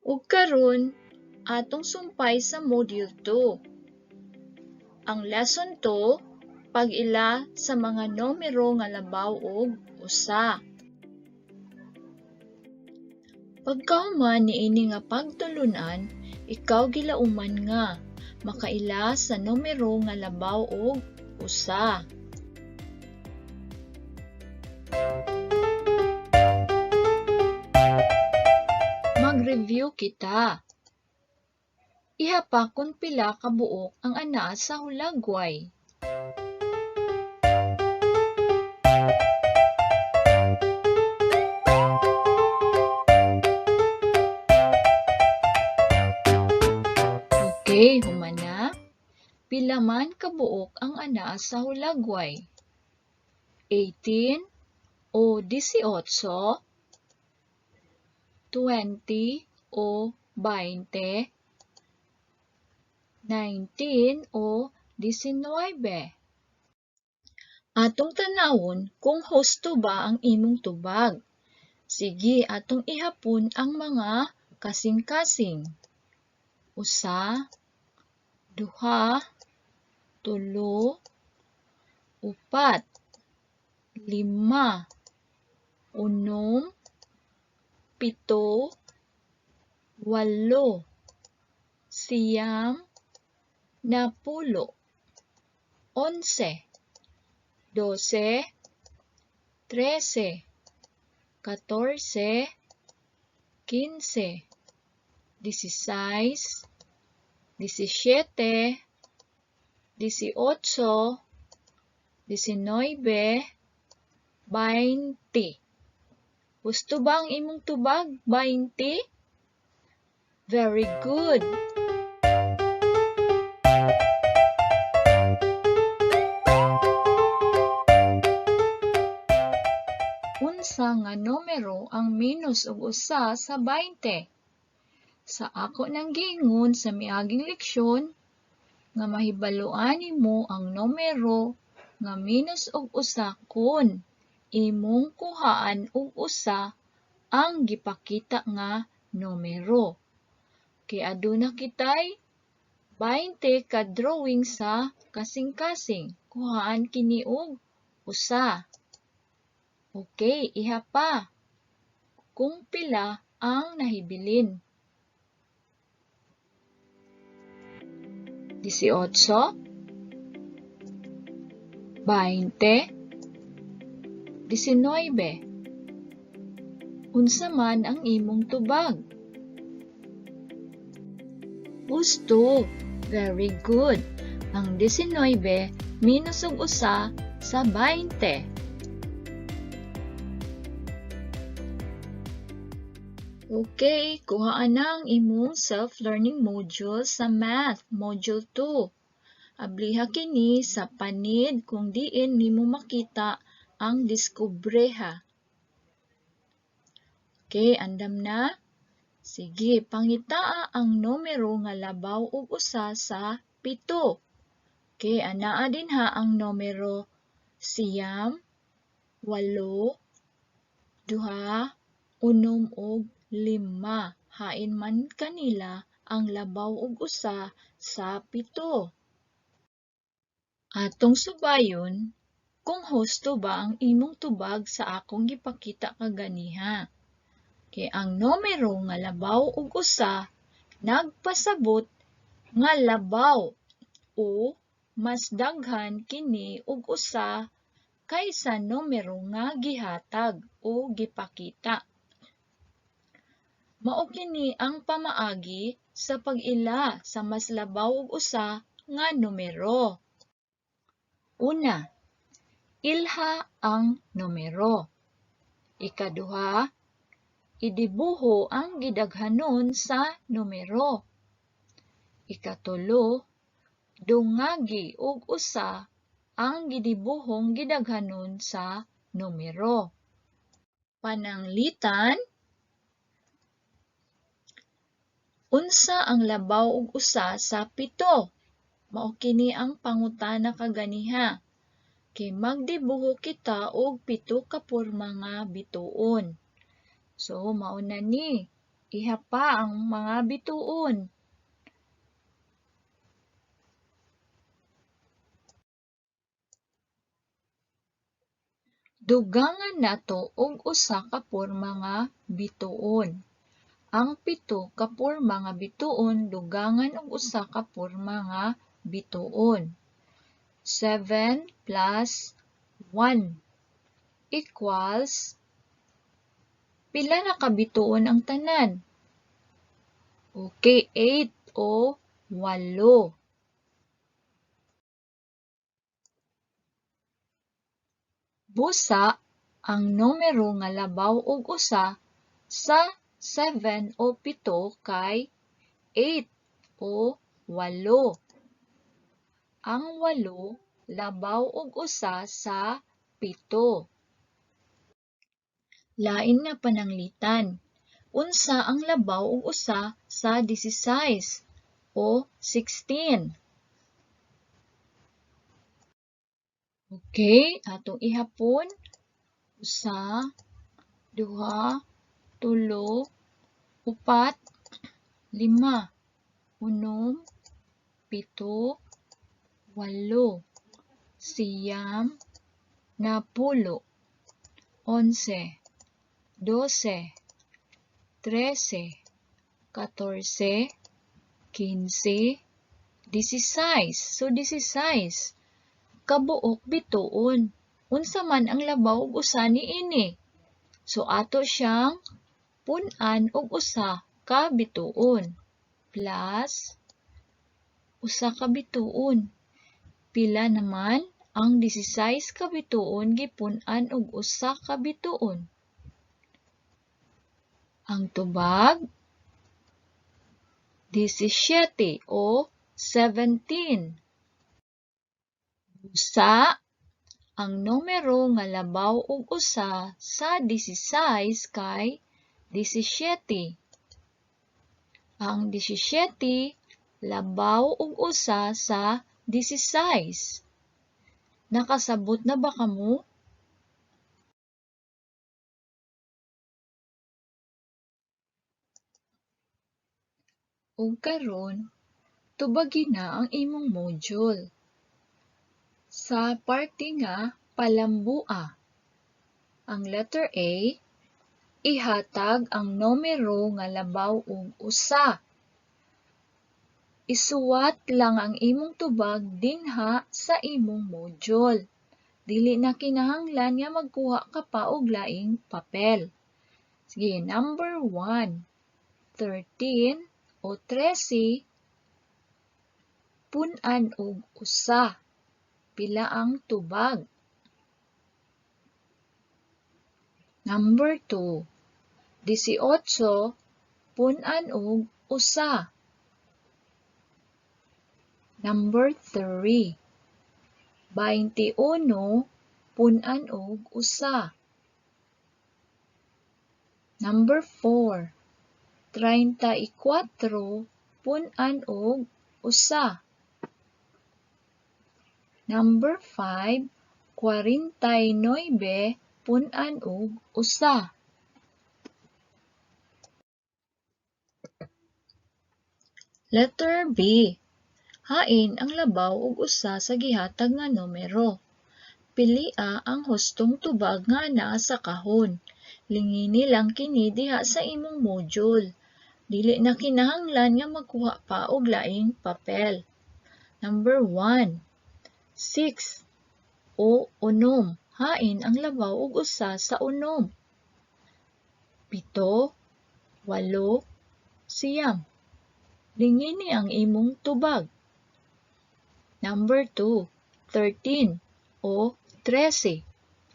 Ug karon atong sumpay sa Module 2. Ang Lesson 2, pag-ila sa mga numero nga labaw og usa. Pagkahuman niini nga pagtulun-an, ikaw gilauman nga makaila sa numero nga labaw og usa. Mag-review kita. Ihapa kung pila ka buok ang anaa sa hulagway. Okay, humana. Pila man ka buok ang anaa sa hulagway? 18 o 18, 20 o 20, 19 o 19. Atong tanawon kung husto ba ang imong tubag. Sige, atong ihapon ang mga kasing-kasing. Usa, duha, tulo, upat, lima, unom, pito, walo, siyam, napulo, 11, 12, 13, 14, 15, 16, 17, 18, 19, 20. Husto ba ang imong tubag? 20? Very good! Unsa nga numero ang minus og usa sa 20? Sa ako nang giingon sa miaging leksyon, nga mahibaloan nimo ang numero nga minus og usa kun imong kuhaan og usa ang gipakita nga numero. Kay aduna kitay 20 ka drawing sa kasing-kasing. Kuhaan kini og usa. Okay, iha pa kung pila ang nahibilin. 18, 20, 19. Unsa man ang imong tubag? Husto! Very good! Ang 19 minus og usa sa 20. Okay, kuhaan na ang imong self-learning module sa Math, Module 2. Abliha kini sa panid kung diin nimo makita ang diskubreha. Okay, andam na? Sige, pangitaa ang numero nga labaw og usa sa 7. Okay, anaa dinha ang numero 9, 8, 2, 6 ug 5. Hain man kanila ang labaw og usa sa 7. Atong subayon kung husto ba ang imong tubag sa akong gipakita kaganiha. Kay ang numero nga labaw og usa nagpasabot nga labaw o mas daghan kini og usa kaysa numero nga gihatag o gipakita. Mao kini ang pamaagi sa pag-ila sa mas labaw og usa nga numero. Una, ilha ang numero. Ikaduha, idibuho ang gidaghanon sa numero. Ikatulo, dungagi og usa ang gidibuhong gidaghanon sa numero. Pananglitan, unsa ang labaw og usa sa 7? Mao kini ang pangutana kaganiha. Kay magdibuho kita og 7 ka porma nga bituon. So mao na ni. Ihapa ang mga bituon. Dugangan nato og usa ka porma nga bituon. Ang 7 ka porma nga bituon dugangan og usa ka porma nga bituon. 7 plus 1 equals pila na ka bituon ang tanan? Okay, 8 o 8. Busa, ang numero nga labaw og usa sa 7 o 7 kay 8 o 8. Ang 8 labaw og usa sa 7. Lain nga pananglitan. Unsa ang labaw og usa sa 16 o 16? Okay, atong ihapon. 1, 2, 3, 4, 5, 6, 7, 8, 9, 10, 11, 12, 13, 14, 15, 16. So, 16. Kabuok bituon. Unsa man ang labaw og usa niini? So, ato siyang pun-an og usa ka bituon plus usa ka bituon. Pila naman ang 16 ka bituon gipun-an og usa ka bituon? Ang tubag 17 o 17. Busa, ang numero nga labaw og usa sa 16 kay 17. Ang 17 labaw og usa sa 16. Nakasabot na ba kamo? Ug karon, tubagi na ang imong module. Sa parte nga palambua, ang letter A, ihatag ang numero nga labaw og usa. Isuwat lang ang imong tubag dinha sa imong module. Dili na kinahanglan nga magkuha ka pa og laing papel. Sige, number 1, 13 o 13, pun-an og usa. Pila ang tubag? Number 2, 18, pun-an og usa. Number 3, 21, pun-an og usa. Number 4, 34, pun-an og usa. Number 5, 49, pun-an og usa. Letter B. Hain ang labaw og usa sa gihatag nga numero. Pilia ang hustong tubag nga anaa sa kahon. Lingini lang kini diha sa imong module. Dili na kinahanglan nga magkuha pa og laing papel. Number 1, 6 o 6. Hain ang labaw og usa sa 6. 7, 8, 9. Lingini ang imong tubag. Number 2, 13 o 13.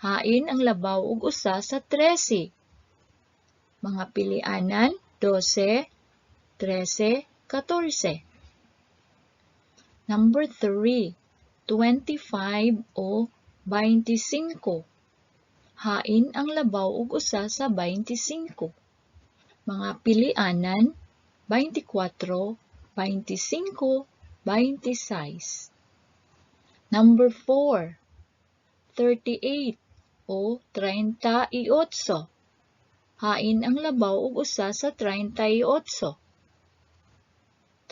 Hain ang labaw og usa sa 13. Mga pilianan, 12, 13, 14. Number 3, 25 o 25. Hain ang labaw og usa sa 25. Mga pilianan, 24, 25, 26. Number 4, 38 o 38. Hain ang labaw og usa sa 38?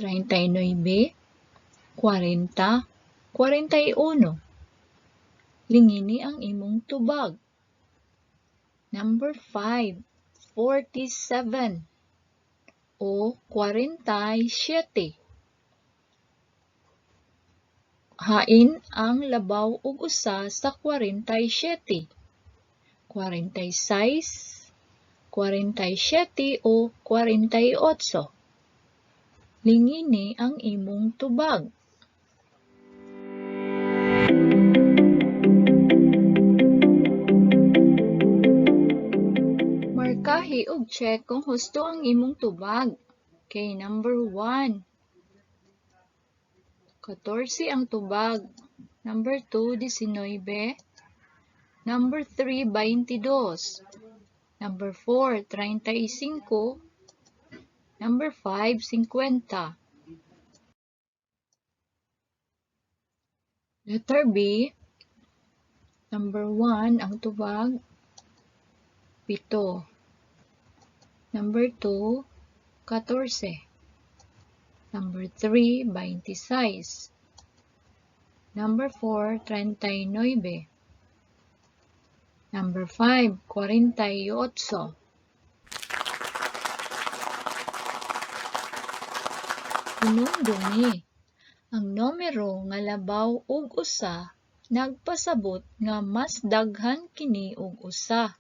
39, 40, 41. Lingini ang imong tubag. Number 5, 47 o 47. Hain ang labaw og usa sa 47? 46, 47 o 48. Lingini ang imong tubag. Markahi og check kung husto ang imong tubag. Kay number 1, 14 ang tubag. Number 2, 19. Number 3, 22. Number 4, 35. Number 5, 50. Letter B, number 1, ang tubag, 7. Number 2, 14. Number 3, 26. Number 4, 39. Number 5, 48. Hinumdumi, ang numero nga labaw og usa nagpasabot nga mas daghan kini og usa.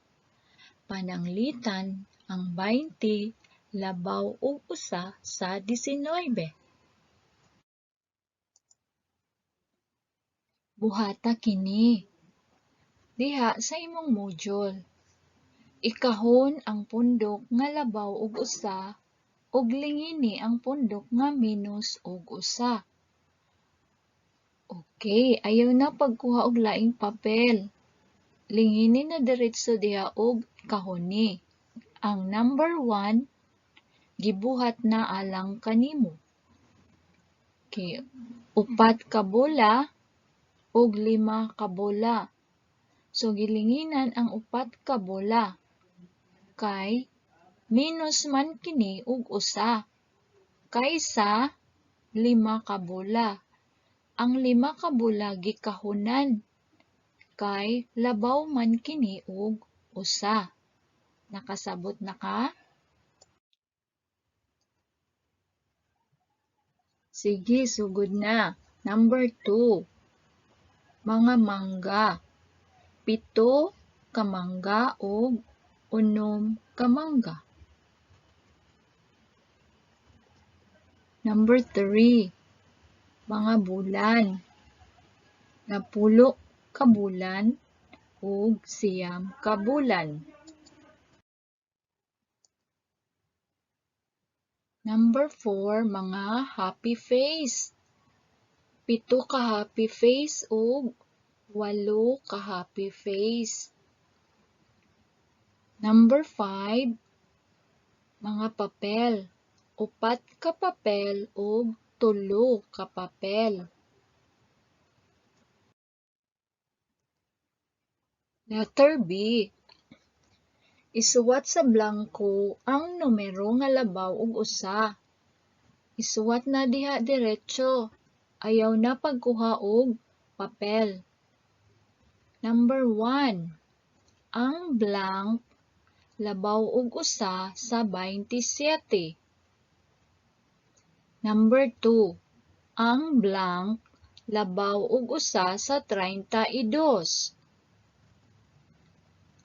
Pananglitan ang 20 labaw og usa sa 19. Buhata kini diha sa imong module. Ikahon ang pundok nga labaw og usa ug lingini ang pundok nga minus og usa. Okay, ayaw na pagkuha og laing papel. Lingini na diretso diha og kahoni. Ang number 1 gibuhat na alang kanimo. Okay, 4 ka bola ug 5 ka bola. So gilinginan ang 4 ka bola kay minus man kini og usa kaysa 5 ka bola. Ang 5 ka bola gikahunan kay labaw man kini og usa. Nakasabot na ka? Sige, sugod na. Number 2, mga mangga. 7 ka mangga og 6 ka mangga. Number 3, mga bulan. 10 ka bulan ug 9 ka bulan. Number 4, mga happy face. 7 ka happy face ug 8 ka happy face. Number 5, mga papel. 4 ka papel ug 3 ka papel. Letter B. Isuwat sa blangko ang numero nga labaw og usa. Isuwat na diha diretso. Ayaw na pagkuha og papel. Number 1, ang blank labaw og usa sa 27. Number 2, ang blank labaw og usa sa 32.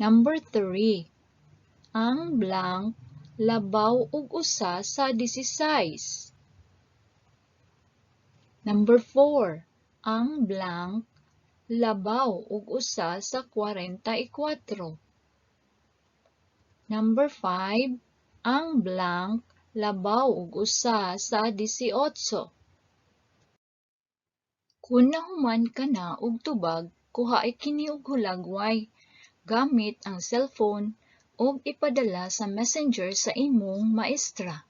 Number 3, ang blank labaw og usa sa 16. Number 4, ang blank labaw og usa sa 44. Number 5, ang blank labaw og usa sa 18. Kun nahuman ka na og tubag, kuhae kini og hulagway gamit ang cellphone ug ipadala sa Messenger sa imong maestra.